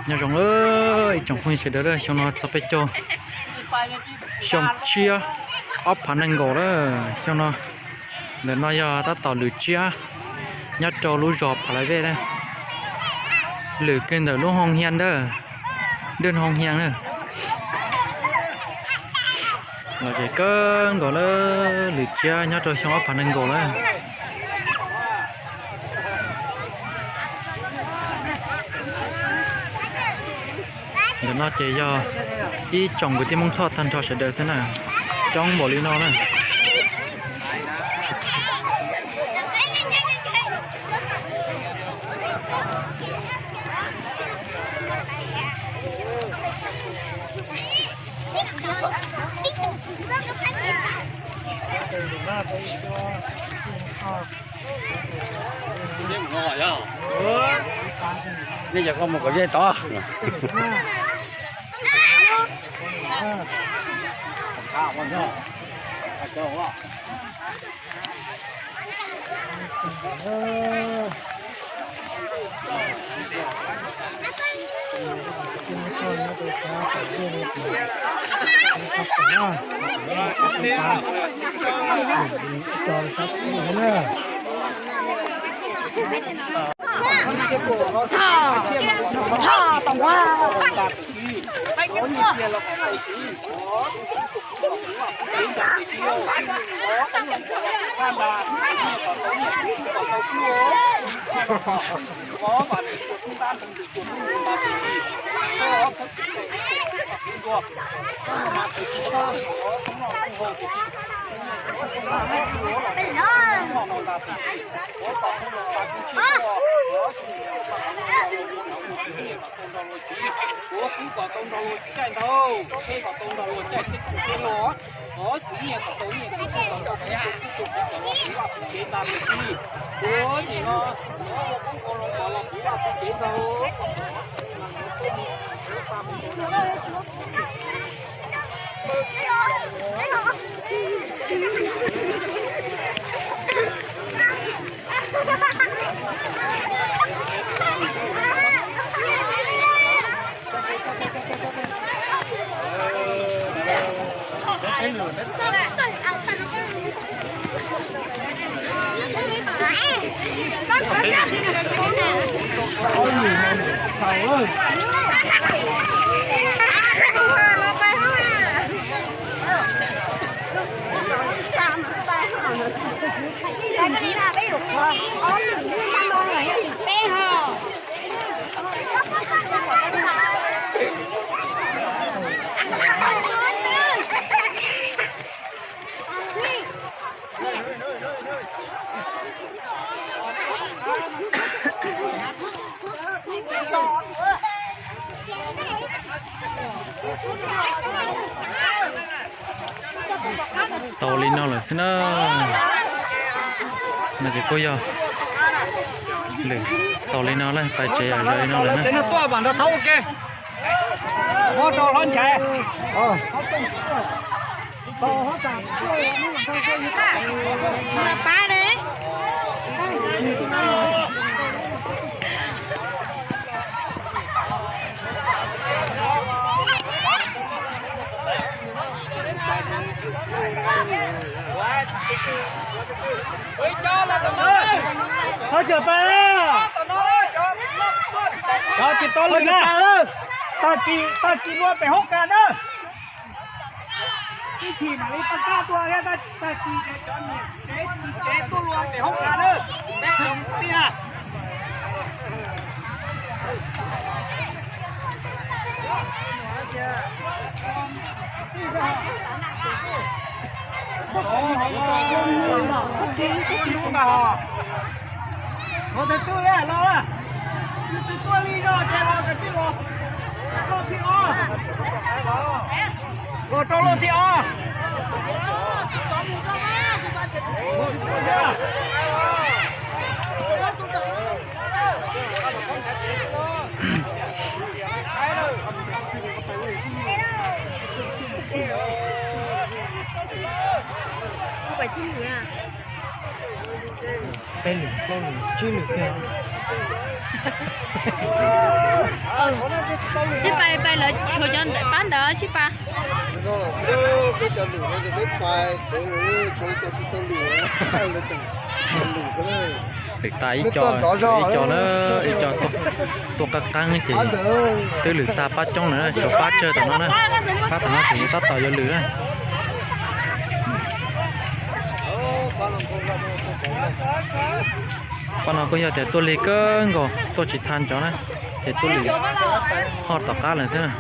Nyob zoo ib tsoom phooj ywg sawv daws, xyoo no txog peb caug xyoo tshiab ob phav nees nkaum lawm. Xyoo no, ntawm no yog tab tom lwm tsiab nyob rau lub zos Pha Lais Vej na. Lwm kiag ntawm lub hoo hias ntawd, dej hoo hias na. Los ze kawg nkaus lawm, lwm tsiab nyob rau xyoo ob phav nees nkaum lawm. Ntawm no ces yog ib tsoom kwv tij Hmoob Thoj tag nrho sawv daws xwb na, coob npaum li no na. Nej cov koj mus kom zej tod. Xaus li no lawm xwb na. No ces kuj yog lwm xaus li no lawm, pais tsev yam zoo li no lawm na. Tuaj mam nrog thaub ua ke. Muab rau hlob nchaiv. Cov tsis tau lwm na, tag kis, tag kis luag pem hoob kas na. Ib chim mam li tau kaj tuaj thiab, tag kis cov niam tsev txiv tsev tuaj luag pem hoob kas na. Tus twg tuaj li los ces los, tus twg los, los thib ob. Los rau los thib ob. Peb lwm, plaub lwm, tsib lwm kiag. Tshuav cov ntawm pab ntawd sib pab. Lwm tas ib co, ib co na, ib co tuaj qab qeeb ces twb lwm tag pab coob lawm na, tshuav pab tsawg tom no na. Pab tom no tseem yuav tab tom yuav lwm na. Pab no kuj yog tias tuaj lig kawg nkaus tuaj tsis tau cov na, ces tuaj lwm ho tom qab lawm xwb na.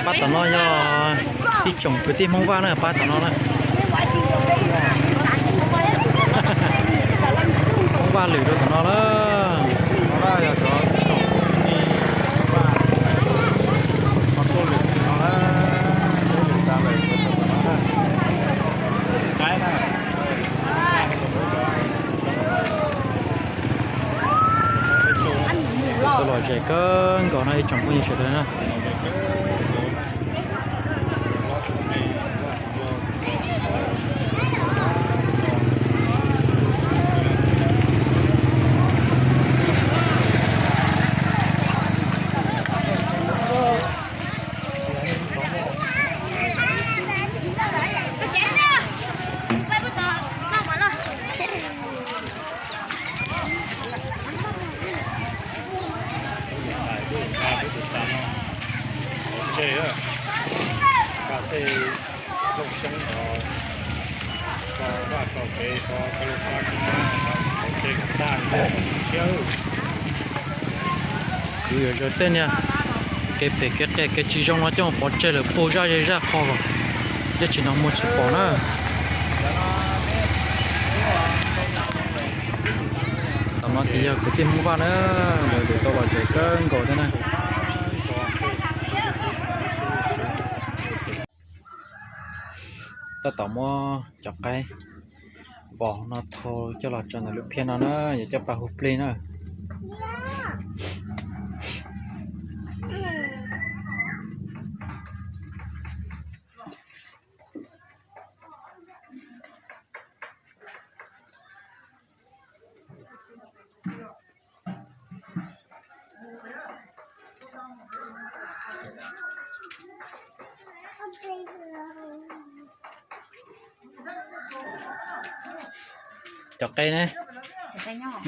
Pab tom no yog ib tsoom kwv tij Hmoob Vaj na, pab tom no na. Hmoob Vaj lwm rau tom no na. Tuaj lom zem kawg nkaus no ib tsoom phooj ywg sawv daws na. Kuv yuav zaws tej niag kev phem kev qias kev tsis zoo no coj mus pov tseg lawm puag zaj zej zaj qho los, dab tsi no muaj tsis pom na. Tom no ces yog kwv tij Hmoob Vaj na, lawv tau lom zem kawg nkaus thiab na. Tab tom muab cov qaib vos no thau coj los tso ntawm lub phiab no na, yuav coj pab hu plig na. Cov qe ne,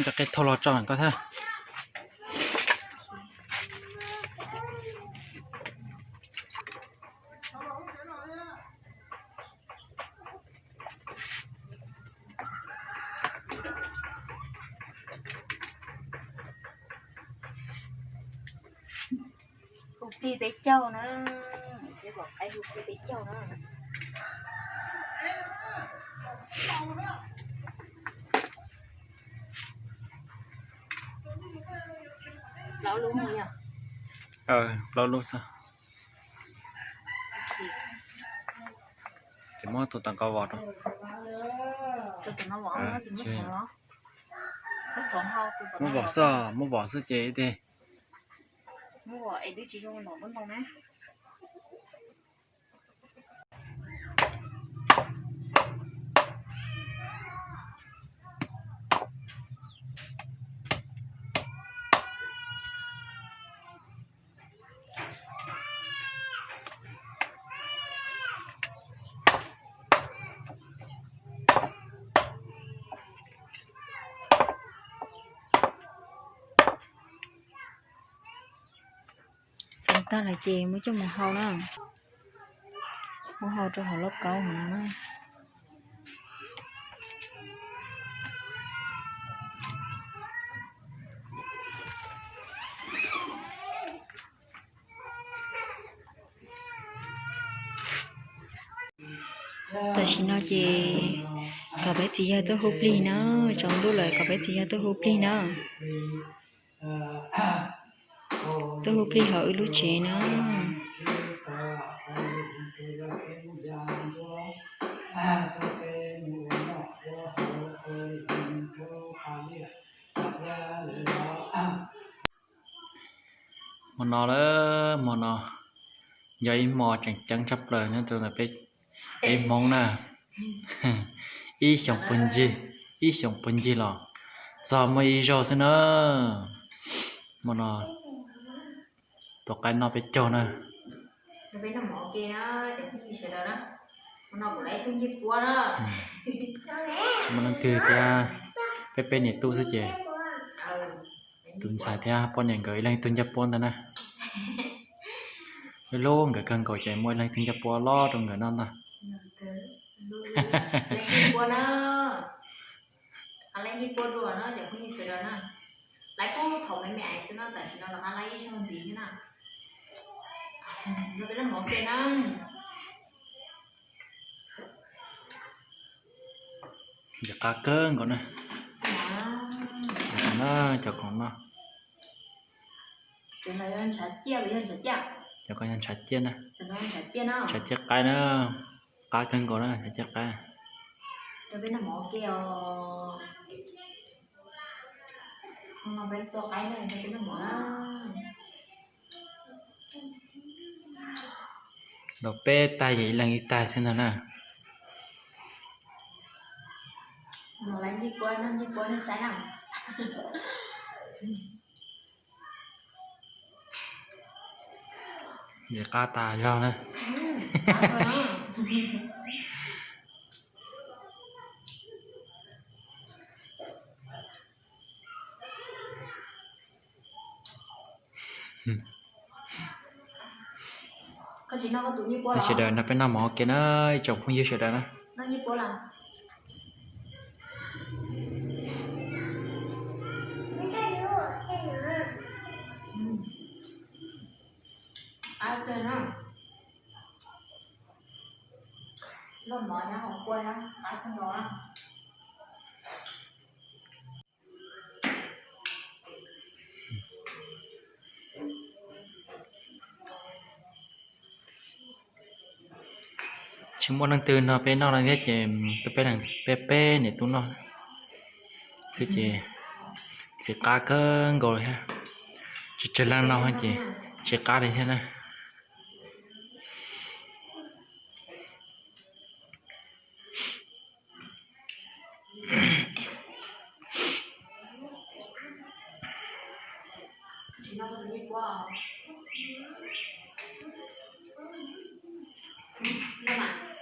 cov qe thau los tso ntawm ko thiab. Hu plig peb caug na, peb pom qaib hu plig peb caug na. Plaub lub xwb. Ces muab tus tag nqo vos rau. Muab vos xwb, muab vos xwb ces ib teg. Tag lawm ces muab coj mus hau na. Muab hau rau hauv lauj kaub hauv no na. Tam sim no ces kom peb txiv yawg tuaj hu plig na. Tsaus ntuj lawm, kom peb txiv yawg tuaj hu plig na. Tuaj hu plig hauv wb lub tsev na. Hmo no lawm, hmo no yog ib hmo tseem ceeb tshaj plaws nyob rau ntawm peb, peb Hmoob na. Ib xyoos puag ncig, ib xyoos puag ncig los txog muaj ib zaug xwb na. Hmo no tua qaib noj peb caug na. Tsis muaj leej twg thiab, peb peb niam tub xwb ces tus ntxhais thiab poj niam nkawd ib leeg ib tug ncej puab ntag na. Ib lub nkawd kawg nkaus ces muaj ib leeg ib tug ncej puab los rau nkawd noj ntag. Ntxim qab kawg nkaus na. Cov koom no, cov koom no, cov koom no yog ntshav ciaj na. Ntshav ciaj qaib na, qab kawg nkaus na, ntshav ciaj qaib. Los peb tag yog ib leeg ib tag xwb ntag na. Ntxim qab tas zog na. Sawv daws nrog peb noj mov ua ke na, ib tsoom phooj ywg sawv daws na. Tsis muaj leej twg nrog peb noj no thiab ces peb peb niam tub noj xwb ces ntxim qab kawg nkaus li thiab. Tsis tsawg leej noj ces ntxim qab li thiab na.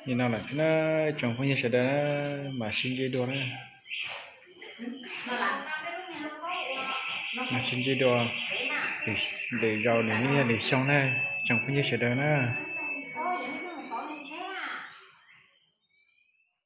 Li no lawm xwb na, tsoom phooj ywg sawv daws na, mam sib ntsib dua na. Mam sib ntsib dua lwm zaus lwm hnub lwm xyoo na, tsoom phooj ywg sawv daws na.